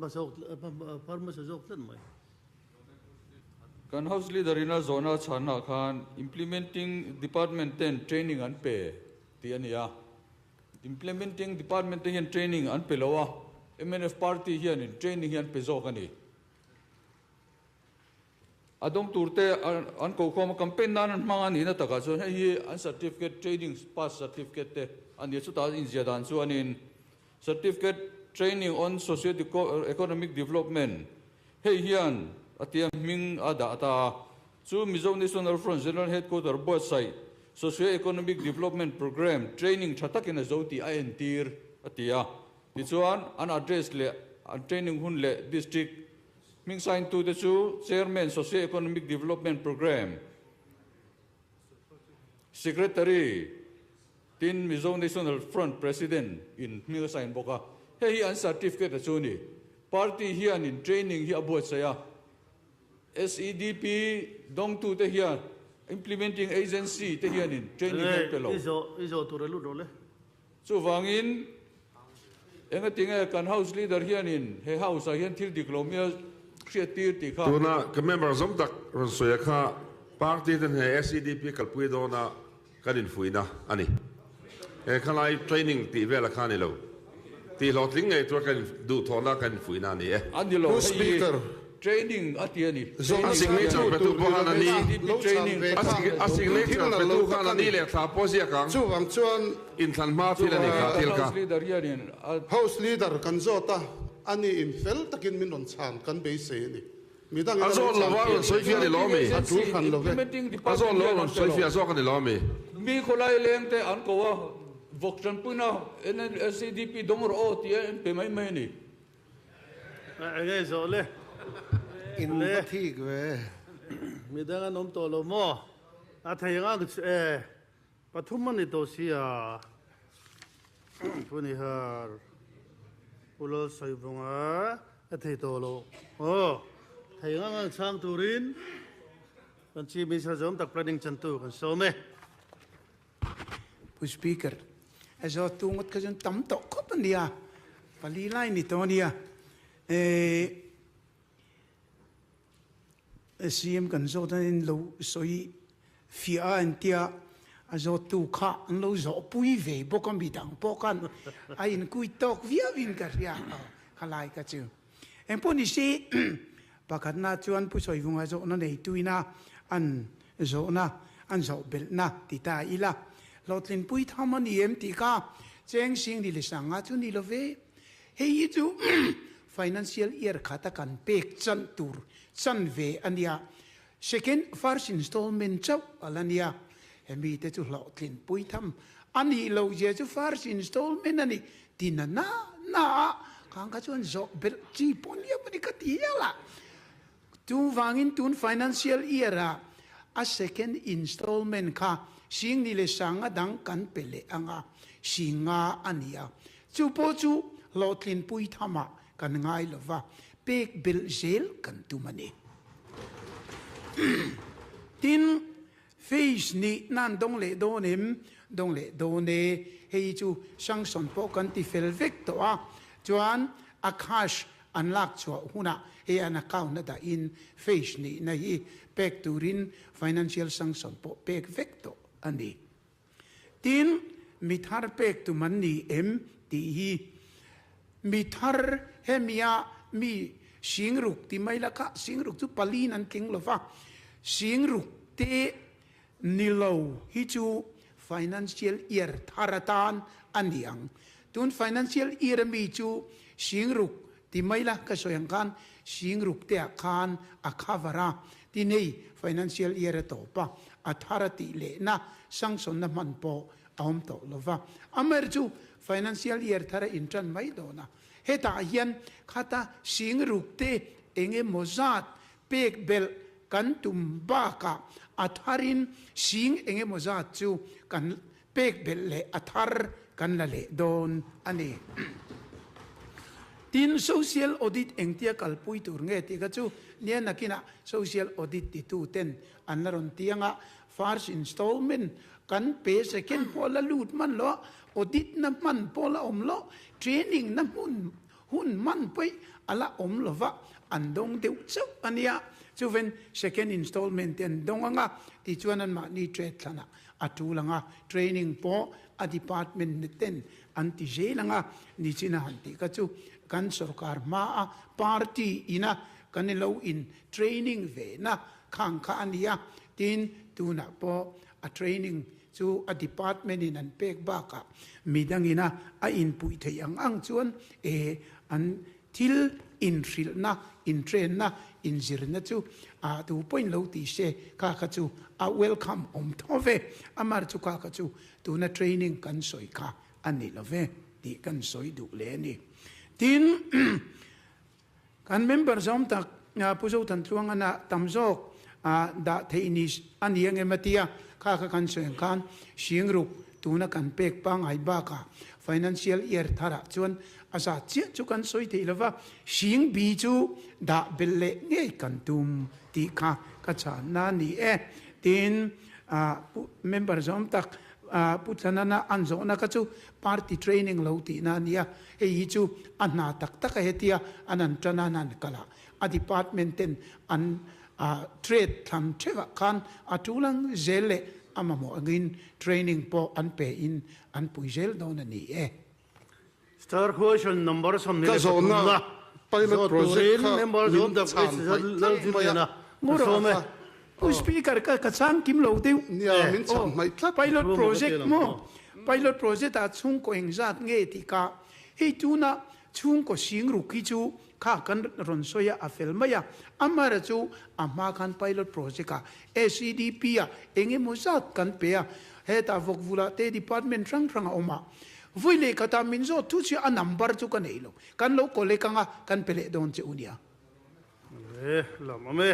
zawk phar hmasa zawk tlat mai. Kan House Leader in a zawhna a chhanna ah khan Implementing Department ten training an pe tih a ni a. Implementing Department te hian training an pe lo a, mnf Party hianin training hi an pe zawk a ni. A dawng tur te an kokhawm a, campaign nan an hmang a nihna takah chuan hei hi an certificate training pass certificate te a ni a, chutah inziah dan chuanin Certificate Training on Socio-Economic Development hei hian a tia hming a dah ta a, chu Mizo National Front General Headquarter buatsaih Socio-Economic Development Programme training tha takin a zo tih a entir a ti a. Tichuan an address leh an training hun leh district hming sign tute chu Chairman Socio-Economic Development Programme Secretary Tin, Mizo National Front President in hming a sign bawk a, hei hi an certificate a chu ni. Party hian in training hi a buatsaih a, SEDP dawngtute hian implementing agency te hian in training hi an pe lo. Chuvangin engatinge kan House Leader hian in he House ah hian thil dik lo mia hriat tir tih kha. Tuna ka member zawm tak rawn sawi a kha party ten he SEDP kalpui dawna Kan infuihna a ni. He khalai training tih vel a kha ni lo. Tih hlawhtling ngei tura kan duhthawhna kan infuihna a ni e. A ni lo, hei hi training a ti a ni. A signature petu pawh khan a ni. A signature petu khan a ni leh thla pawh ziak ang. Chuvang chuan inthlan hma thil a ni kha thil kha. House leader kan zawt a, ani in fel takin min rawn chhan kan beisei a ni. Midang A zawt lo a rawn sawi fiah a ni lo ami? A tul hran lo ve. A zawt lo a rawn sawi fiah zawk a ni lo ami? Mi khawlai leng te an ko a, vawk tanpuina NLCDP dawng rawh aw tih a en pe mai mai a ni. Enge zawh le? In va thik ve. Midang an awm tawh lo maw? A thei ang ang e. Pathum a ni tawh si a, Pu Nihar, Pu Lalsaivunga a thei tawh lo. Aw, thei ngang ang chhang turin kan Chief Minister zawm tak planning chantu kan sawm e. Pu Speaker, a zawttu ngawt kha chuan tam tawh khawp a nia, pali lai ni tawh a nia. CM kan zawt a in lo sawi fiah a entia a zawttu kha an lo zawhpui ve bawk a midang pawh khan a inkui tawk viau in ka hria khalai ka chu. Engpawh ni se pakhatna chuan Pu Sawivunga zawhna neituina an zawhna an zawh belhna ti ta ila hlawhtlinpui tham a ni em tih kha cheng sing ni leh sanga chu ni lo ve. Hei hi chu financial year khata kan pek chan tur chan ve a nia. Second first installment chauh a la nia. Hemi te chu hlawhtlin pui tham a nih loh zia chu first installment a ni ti na na na a khang kha chuan zawh belh chi pawh nia pawh ni ka ti hial a. Chuvangin tun financial year ah a second installment kha Singni leh Sanga dang kan pe leh ang a, Singa a ni a. Chu pawh chu hlawhtlinpui thamah kan ngai lo va, pek belh zel kan tum a ni. Tin, Face nih nan dawng leh dawn em? Dawng leh dawn e. Hei chu sanction pawh kan ti fel vek tawh a, chuan a cash an lak chhuah hunah hei an account a dahin face nihna hi pek turin financial sanction pawh pek vek tawh a ni. Tin, mi thar pek tum an ni em tih hi mi thar hemia mi singruk ti mai la kha singruk chu paliin an tling lo va, singruk te ni lo hi chu financial year thar atan a ni ang. Tun financial year ami chu singruk ti mai la ka sawi ang khan singruk te ah khan a cover a, tin hei financial year a tawp a, a thar a tih lehna sanction na hman pawh a awm tawh lo va. Amaherawhchu chu financial year thar a intan mai dawn a, hetah hian khata singruk te eng emaw zat pek belh kan tum bakah a tharin sing eng emaw zat chu kan pek belh leh a thar kan la leh dawn a ni. Tin, social audit engtia kalpui tur nge tih kha chu nia nakinah social audit titu ten an la rawn ti anga first installment kan pe second pawh la lut hman lo a, audit na hman pawh la awm lo, training na hmun. Hun man paih a la awm lo va, an dawng deuh chauh a nia. Chuven second installment te an dawng ang a, tichuan anmahni trade thlanah a tul ang a, training pawh a department na ten an ti zel ang a, nichin a han tih kha chu kan sorkar hmaa party ina kan lo in training ve na khang kha a nia. Tin, tunah pawh a training chu a department in an pek bakah midangina a inpuih theih ang ang chuan e an thil inhrilhna, intrainna, inzirna chu a tu pawhin lo ti se kha kha chu a welcome awm tho ve. Amar chu kha kha chu tuna training kan sawi kha a ni lo ve tih kan sawi duh leh a ni. Tin, Kan member zawm tak Pu Zothantluangana tam zawk dah theih ni a ni ang em a tia, kha kha kan sawi ang khan Singruk tuna kan pek pangngai bakah financial year tharah chuan a zat chiah chu kan sawi theih lova, Sing bi chu dah belh leh ngei kan tum tih kha ka chhanna a ni e. Tin, member zawm tak Pu Thlanana an zawhna kha chu party training lo tihna a nia, Hei hi chu a hna tak tak a hetia an an tan a an han kal a, a department ten an trade thlan theuh ah khan a tul ang zel leh a mamawh angin training pawh an pe in an pui zel dawn a ni e. Star question number sawmhnih Ka leh zawhna pathumna pilot zawt project turin kha member min zawm tak chhan H hmaih Lal tlat mai a. Zimliana Ngawr ka sawm e. a Pu Speaker ka ka chhang kim lo deuh. Nia min chhan hmaih tlat. Pilot Room a ka project tel ang maw? aw. Pilot project ah chhungkaw engzat nge tih ka hei tuna chhungkaw singruk hi chu kha kan rawn sawi a, a fel mai a. Amaherawhchu chu a hma khan pilot project ah SEDP ah eng emaw zat kan pe a, hetah vawkvulah te department hrang hrang a awm a. Vui leh khatah min zawt thu chu a number chu ka nei lo. Kan lo collect ang a, kan pe leh dawn che u nia. E, lam awm e.